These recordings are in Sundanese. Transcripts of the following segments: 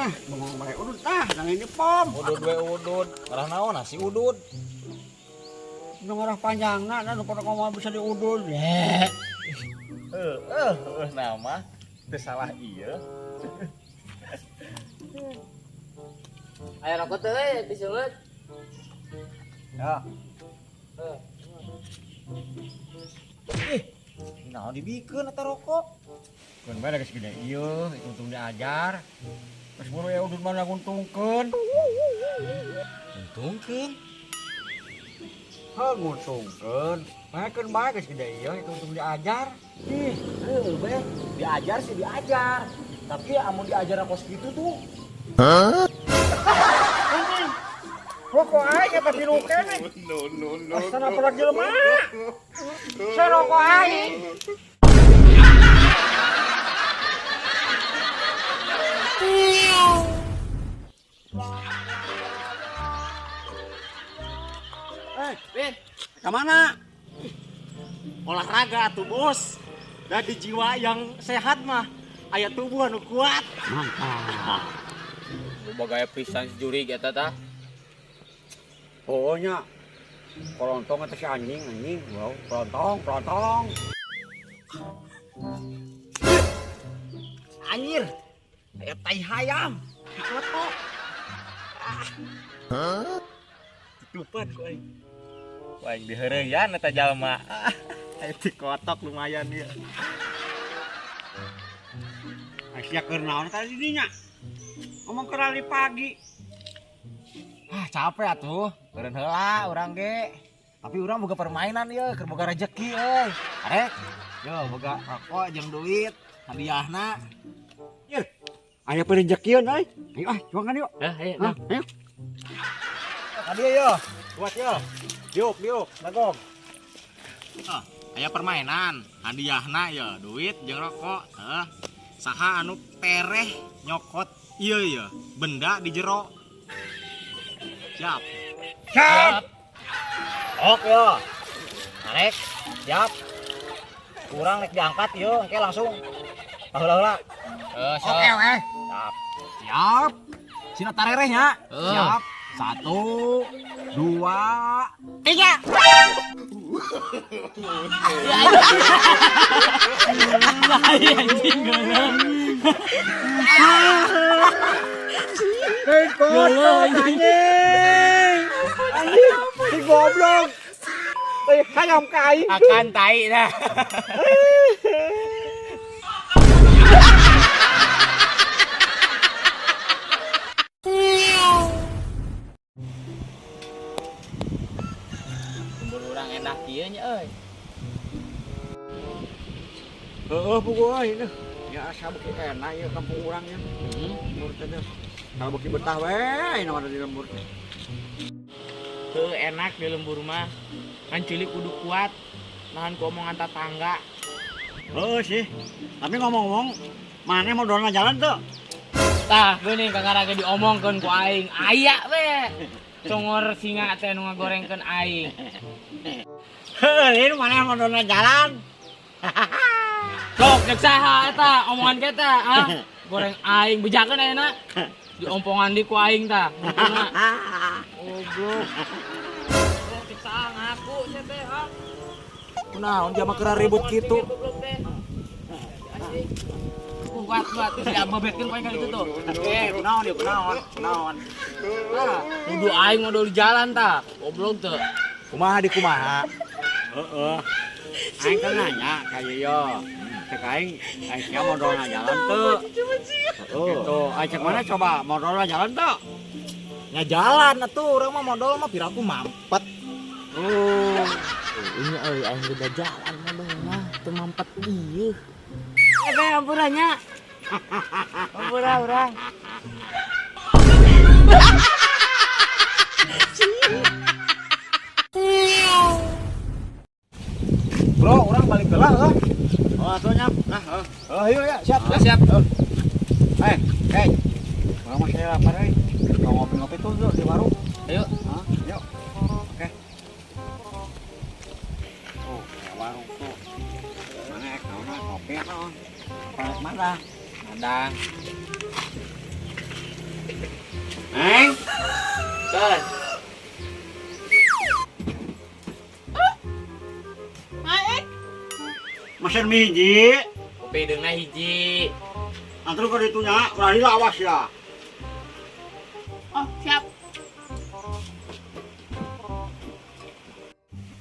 Nah, bengong bae udud tah, nang ini pom. Udud we udud. Ngarah naon si udud? Nu ngarah panjangna da nu pada ngomong bisa diudud. Ye. Heueuh, nama teu salah ieu. Aya rokok teh euy diseungeut. Ya. Heuh. Ih, naon dibikeun eta rokok? Keun bae geus gede ieu, itu untung diajar. Geus buru ya udud mana nguntungkeun. Untungkeun? Heuh, nguntungkeun. Paekeun bae geus gede ieu, itu untung diajar. Ih, heueuh bae, diajar sih diajar. Tapi amun diajar kos kitu tuh. Hah? Rokok aing eta tilu keneh. No, no, no. Asana pada jelema. Saya rokok aing. Bin, Ke mana? Olahraga tuh bos. Da di jiwa yang sehat mah aya tubuh anu kuat. Mantap. Boga gaya pisan si jurig eta tah. Pokoknya kolontong eta si anjing anjing, wow, kolontong, kolontong. Anjir. Aya tai hayam. Dikotok. Ah. Tutupan ku aing. Ku aing diheureuyan eta jalma. Ah, aya dikotok lumayan ieu. Sia keur naon tadi dinya? Ngomong keur lari pagi. Ah, capek atuh. Beureun heula urang ge. Tapi urang boga permainan ieu, keur boga rejeki euy. Arek, yo boga rokok jeung duit, hadiahna. Ye. Aya perejekieun euy. Ayo ah, cuangan yuk. Heh, ayo. Hah, ayo. Hadiah yo. Buat yo. Diuk, diuk, nagong. Ah, aya permainan, hadiahna ya duit jeung rokok. Heuh. Saha anu tereh nyokot ieu ya, benda di jero. Siap. Siap. Oke yo. Arek, siap. Kurang rek diangkat yo, engke langsung. Heula-heula. Heuh, sok. Oke, oke. Siap. Siap. Sina tarereh nya. Heuh. Siap. 1, 2, 3. Anjing geuleuh. Geuleuh anjing. Anjing, si goblok. Eh, hayam ka aing. Akan tai dah. Lembur urang enak kieu nya euy. Heeh, pugu euy. Ya asa beuki enak ieu kampung urang nya. Lembur teh. Kalau beuki betah we ini mah di lembur teh. Heuh, enak di lembur mah. Kan cilik kudu kuat nahan ku omongan tetangga. Heeh sih. Tapi ngomong-ngomong, maneh mau modalna jalan teu? Tah, geuning kakara ge diomongkeun ku aing. Aya we. Congor singa teh nu ngagorengkeun aing. Heuh, ini maneh modalna jalan. Sok cek saha eta omongan kita, ah? Goreng aing bejakeun ayeuna. Diompongan di ku aing tah. Goblok. Cek saha ngaku sia teh, ah. Kunaon dia mah keur ribut kitu. Kuat kuat terus diababetkeun ku aing kali itu tuh. Eh, kunaon ieu kunaon? Kunaon? Tah, nuduh aing modal di jalan tah. Goblok teu. Kumaha di kumaha? Heeh. Aing kan nanya ka ieu. Cek aing, aing sia modalna jalan teu. Gitu. Aing cek mana coba modalna jalan teu? Nya jalan atuh urang mah modal mah piraku mampet. Oh. Ini euy aing udah jalan modal mah teu mampet ieu. Eh, ampura nya. Ampura urang. Bro, urang balik heula heuh. Oh, atuh nya. Nah, heuh. Heuh, yuk ya, siap. Oh, siap. Eh, hey. Urang mah saya lapar euy. Mau ngopi-ngopi tuh di warung. Ayo. Hah? Yuk. Oke. Oh, kayak warung tuh. Mana ek naon kopi naon? Apa mana? Madang. Neng, Kan. Maek. Mesen mie hiji. Kopi hideungna hiji. Antur ka ditu nya, ulah lila awas ya. Oh, siap.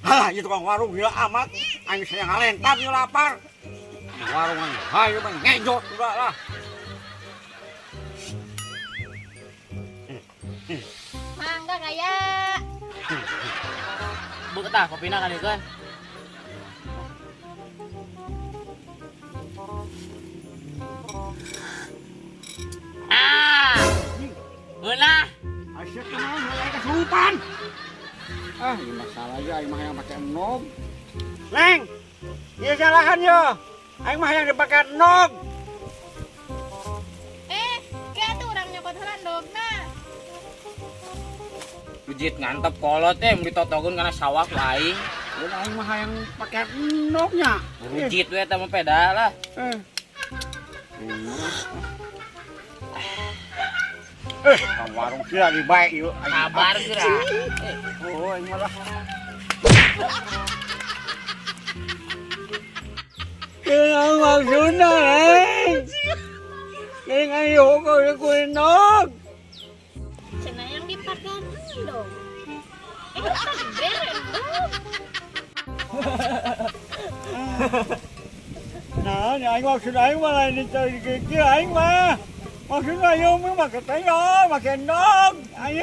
Hah, ieu tukang warung gila amat. Aing saya ngalentar ieu lapar. Warung aing hayu mah ngejot udah lah. Mangga kaya. Beuk tah kopina ka dieu kan. Ah. Geunah. Asyik kunaon heula kesurupan. Ah, ini masalah ya aing mah yang pake enog. Neng, ieu salahan yo. Aing mah yang dipake enog. Kayak tuh orang nyokot heula endogna. Rujit ngantep kolot teh mun ditotogeun kana sawah ku aing. Mun aing mah yang pake endognya. Rujit we eta mah peda lah. Ka warung sih lagi baik yuk. Kabar geura. Oh, aing mah lah. Kaya maksudna, eh. Kaya ayo kau ku enog. Cenah yang dipakai endog. Tadi bere endog. Nah, ini aing maksud aing mah lain dicari kiki aing mah. Maksudnya ayo mah make tengok, make endog. Aing.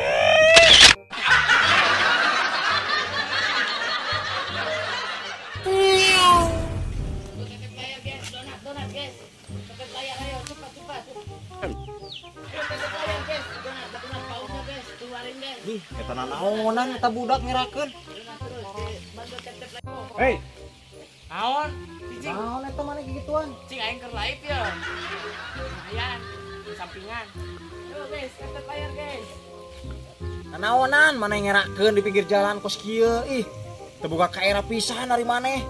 Donat, guys. Tepet layar, ayo cepat, cepat. Tepet layar, guys. Donat, donat pausnya, guys. Keluarin, guys. Ih, eta nanaonan eta budak ngerakeun. Donat terus, bantu tep-tep layar. Hei, Naon? Cicing. naon eta maneh gituan? Cing aing keur live ya. Lumayan, di sampingan. Yo guys, tep layar, guys. Nanaonan maneh ngerakeun di pinggir jalan kos kieu. Ih, teu boga kaera pisan ari maneh.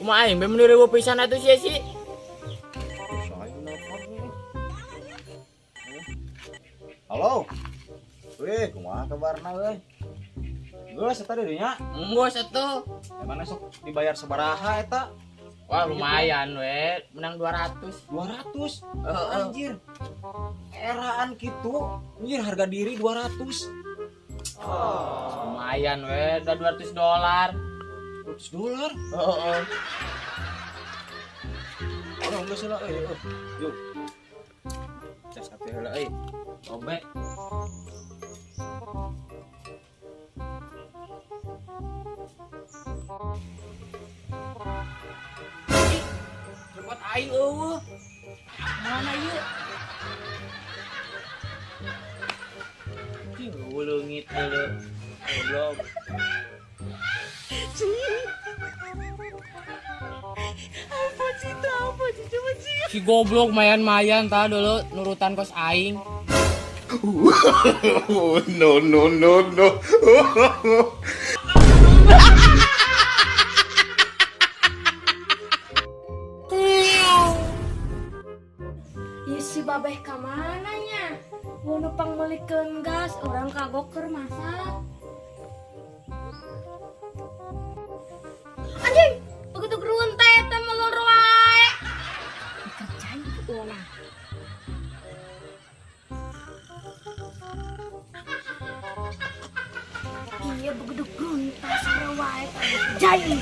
Kumaha aing be meuni riweuh pisan atuh sia sih. Halo. Wih, kumaha kabarna euy? Geus eta deui nya. Geus atuh. Emangna sok dibayar sabaraha eta? Wah, lumayan we, menang 200. 200? Heeh. Anjir. Eraan kitu, anjir harga diri 200. Lumayan we, udah 200 dolar. 200 dolar? Heeh. Oh, geus lah euy. Yuk. Cas atuh heula euy. Robek. Repot aing eueuh. Mana ieu? Cing eueuh leungit heuleu. Goblok. Apa sih itu? Apa sih? Coba sih. Si goblok mayan-mayan tah dulu nurutan kos aing. No, no, no, no. Ya si babeh ka mana nya? Mau numpang melikeun gas, orang kagok keur masak. Anjing, begitu geruntai eta melur wae. Dikerjain ku urang. Iya begitu geruntai sore wae dikerjain.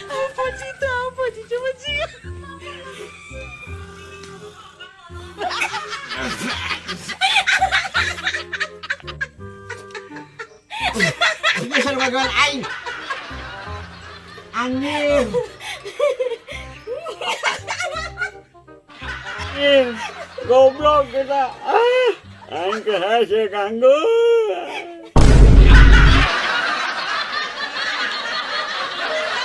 Apa sih itu? Apa sih? Coba sih. Ini saya bagian aing. Anjing. Anjing. Goblok kita. Ah, aing kehasil ganggu.